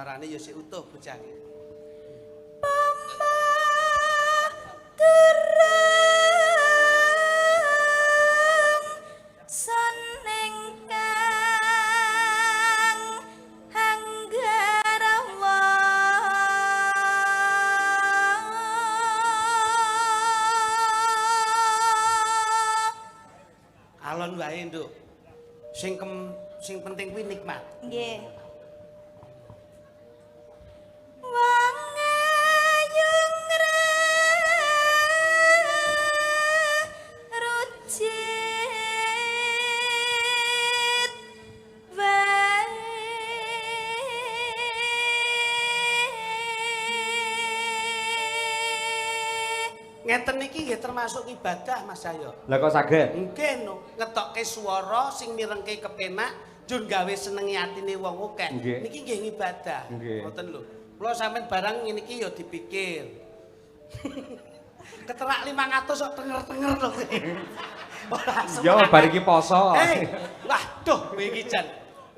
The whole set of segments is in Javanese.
Suarane ya sik utuh bocah iki. Pamaturang saning kang anggarawa. Alon wae, Nduk. Sing penting kuwi nikmat. Nggih. Wong ayu ngrucit wae. Ngeten iki nggih termasuk ibadah, Mas Cahyo. Lah kok saged? Nggih no, ngetokke swara sing mirengke kepenak, njur gawe senenge atine wong akeh. Niki nggih ngibadah. Ngoten lho. Kula sampean barang ngene iki ya dipikir. Keterak 500 kok tenger-tenger lho kowe. Ora Ya bar iki poso. Waduh kowe iki jan.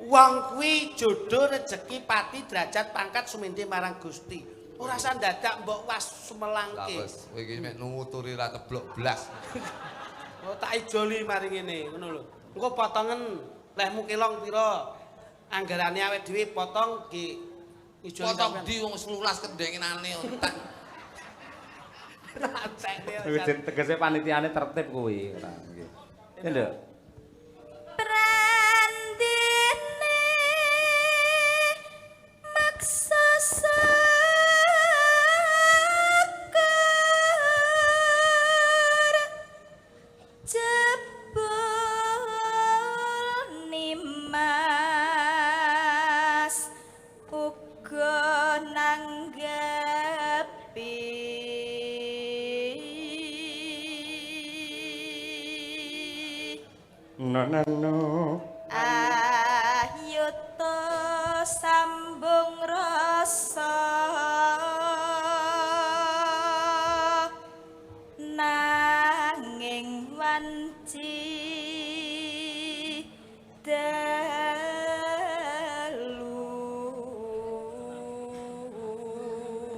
Wong kuwi jodoh rezeki pati derajat pangkat sumende marang Gusti. Ora usah dadak mbok was sumelangke. Lah wis, kowe iki mek nuturi ra teblok blas. Oh tak ijoli mari ngene, ngono lho. Engko potongen lehmu kelong pira? Anggarane awake dhewe potong ki ijoli. Potong di wong 11 kendengenane entek. Wis tegese panitiane tertib kuwi ora nggih. Ya Nduk. Prandene maksa syukur jebul nimas uga nanggepi. No no no. Ayuta sambung rasa nanging wanci dalu.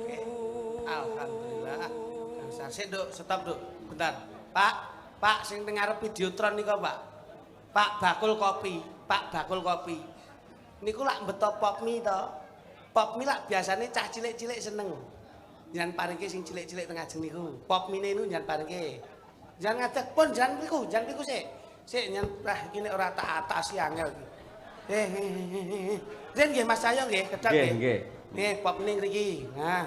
Oke. Alhamdulillah. Kang Sik, Nduk, stop, Nduk. Bentar. Pak, Pak sing teng ngarep videotron nika, Pak. Pak bakul kopi, Pak bakul kopi. Niku lak mbeto pop mie to. Pop mie lak biasane cah cilik-cilik seneng. Njan paringke sing cilik-cilik teng ajeng niku. Pop mie niku njan paringke. Njan ngadeg pun njan mriku, njan mriku sik. Sik njan ah iki nek ora tak atasi angel iki. Njen nggih Mas Cahyo nggih, kedap nggih. Nggih, nggih. Nih pop mie ngriki. Nah.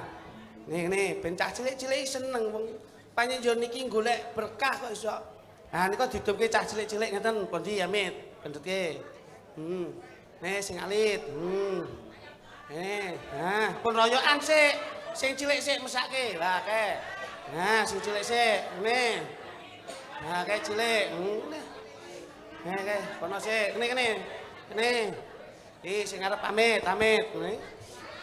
Nih nih ben cah cilik-cilik seneng wong panjenengan yo niki golek berkah kok iso. Nah nika didumke cah cilik-cilik ngeten pundi ya Mit, pendhetke. Nih sing alit. Nah, pun royokan sik. Sing cilik sik mesake. Lah kae. Nah, sing cilik sik. Ngene. Nah, kae cilik. Nih kae kono sik. Kene kene. Kene. Iki sing arep pamit, pamit. Ngene.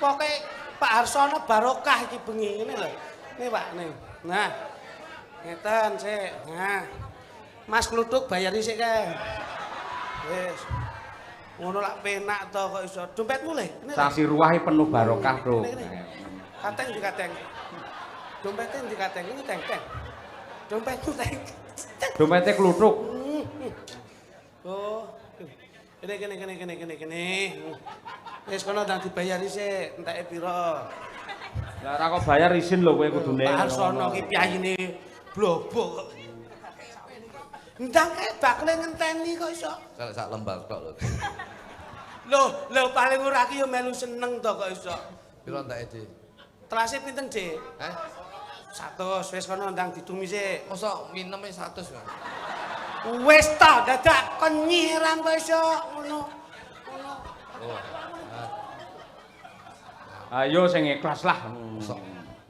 Pokoke Pak Harsono barokah iki bengi ngene lho. Nih Pak, nih. Nah. Ngeten sik. Nah. Mas Kluthuk bayari sik kae. Wis. Ngono lak penak to kok iso. Dompetmu le. Sasi ruwahe penuh barokah, Bro. Kateng di kateng. Dompetnya di kateng. Ini teng teng. Dompetku teng. Dompetnya Kluthuk. Oh. Kene kene kene kene kene kene. Wis kono ndang dibayari sik, enteke pira. Lah ora kok bayar izin lho kowe kudune. Pak Harsono ki piyayine blobok. Ndang kae bakle ngenteni kok iso. Sak sak lembar tok lho. Lho, lho paling ora ki yo melu seneng to kok iso. Piro enteke, Dik? Telase pinten, Dik? Heh? 100 wis kono ndang ditumi sik. Mosok mineme 100, Mas. Wis ta, dadak kon nyiram kok iso ngono. Ngono. Oh. Ayo sing ikhlas lah. Mosok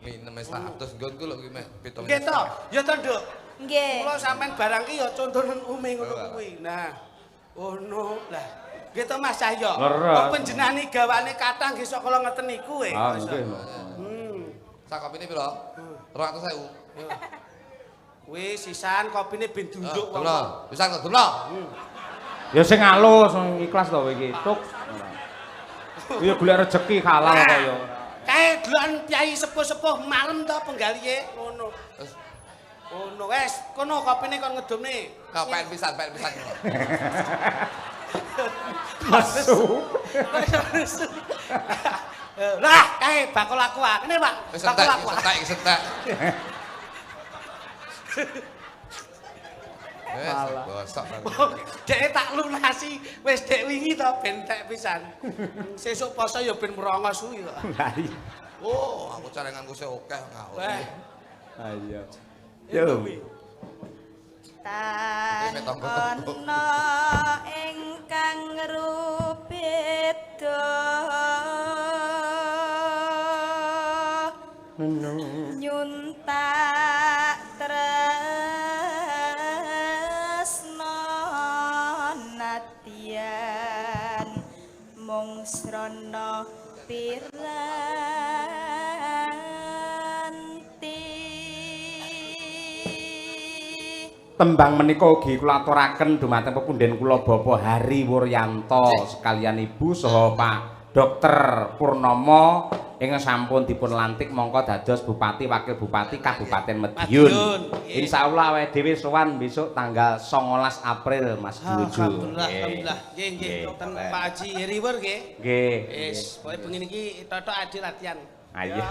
mineme 100 nggonku lho kuwi mek 7. Nggih to? Ya to, Nduk. Nggih. Kula sampean barang ki ya contonen ume ngono kuwi. Nah. Ono lah. Nggih to Mas Cahyo. Kok panjenengane gawane kathah nggih sok kala ngeten niku e. Ah nggih. Sak kopine piro? 200.000. Kuwi sisan kopine ben dunduk wong. Pisan kok dulno. Ya sing alus, sing ikhlas to kowe iki. Tuk. Ya golek rejeki halal kok ya. Kae delokan piyai sepuh-sepuh marem to penggalihe ngono. Terus Ngono wes, kono kopine kon ngedumne. kau pengen pisan, pengen pisan. Nesu. Lah, kae bakul aqua. Kene, Pak. Wis Bakul entek, aqua. wis entek, wis entek. Wis bosok. Dek tak lunasi wis dek wingi to ben tek pisan. Sesuk poso ya ben merongos kuwi kok. Lah iya. Oh, aku celenganku sik akeh ngawur. Wah, Ah, iya. Yo. Tan Ini tonggo-tonggo. ana ingkang rubeda nyuntak tresna nadyan mung srana piranti. Tembang menika ugi kula aturaken dumateng pepundhen kula Bapak Hari Wuryanto sekalian Ibu saha Pak Dr. Purnomo ingkang sampun dipun lantik mongko dados Bupati Wakil Bupati Kabupaten Madiun. Madiun, nggih. Insyaallah awake dhewe sowan besok tanggal 19 April Mas Dwojo. Alhamdulillah, alhamdulillah. Nggih, nggih. Ten Pak Haji Heriwer nggih. Nggih. Wis, pokoke bengi niki totok adil latihan. Ah iya.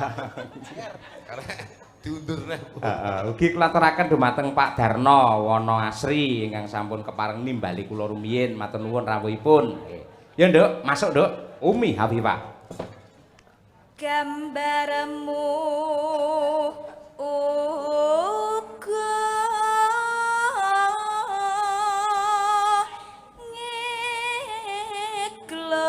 Karek diundur neh. Heeh, ugi kula aturaken dumateng Pak Darno Wono Asri ingkang sampun kepareng nimbali kula rumiyin, matur nuwun rawuhipun. Nggih. Ya Nduk, masuk Nduk. Umi Hafifah. Gambarmu uga ngeglo.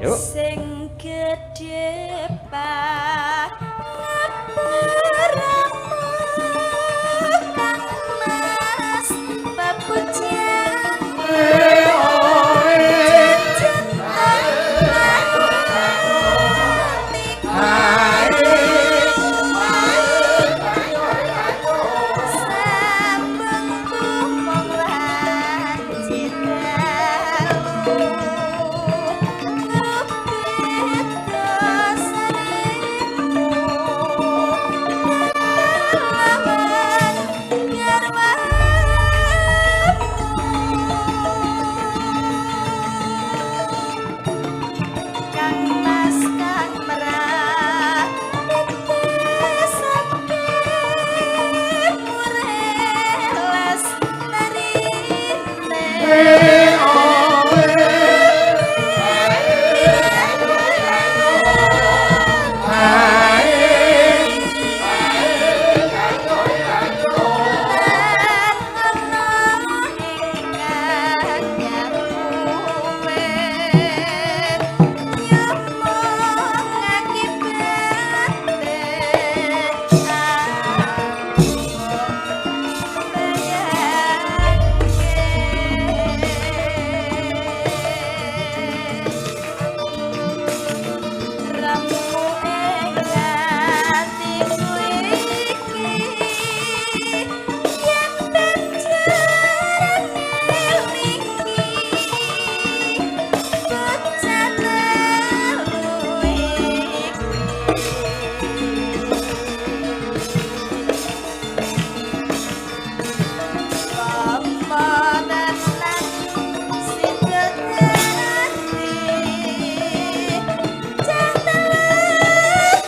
Yuk. Sing gedhe pangapuramu Kang Mas papujian Kang Mas kang merah tetesake murelas narine. Lan ana ingkang nyakuwe nyemong akibate aku bayangke. Ramu ing atiku iki yen penjarane wingi bocah telu iki. Apa tenan sida dadi cah telu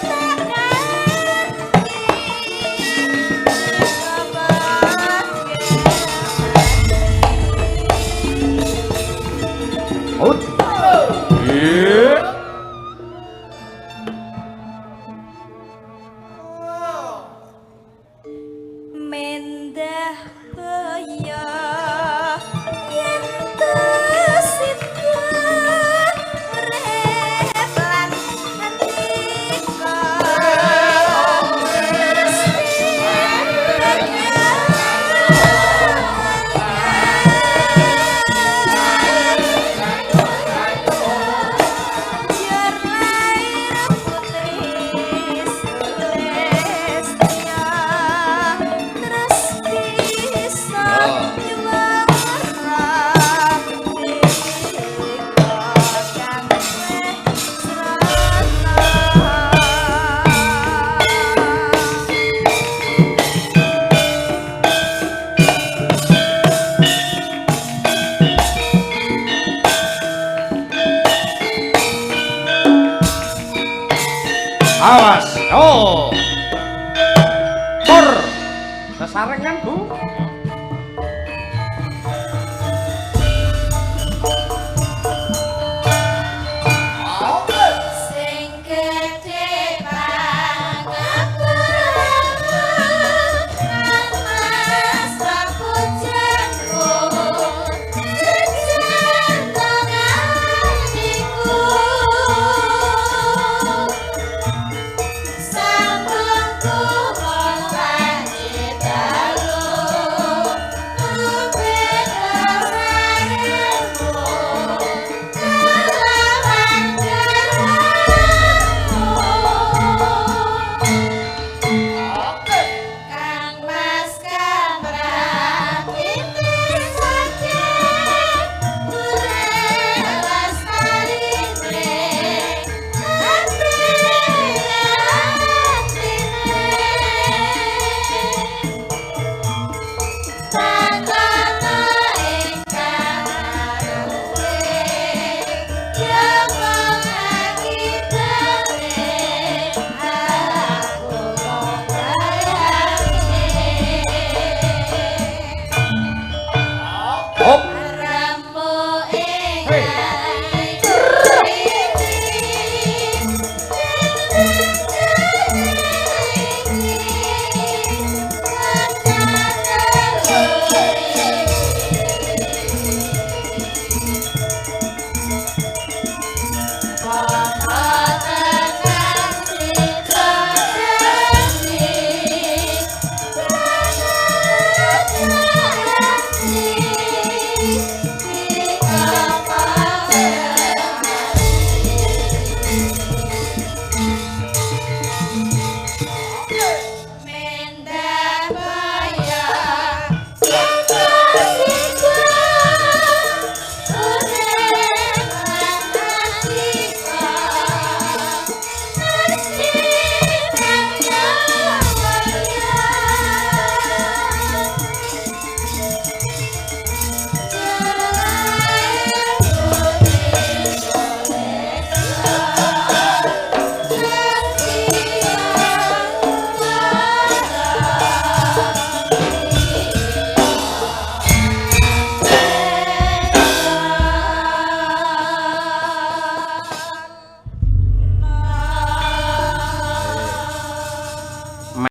tak kanthi Ut. Iya. Mendah baya yen tesita urip lan andika mesti Sesarengan, Bu.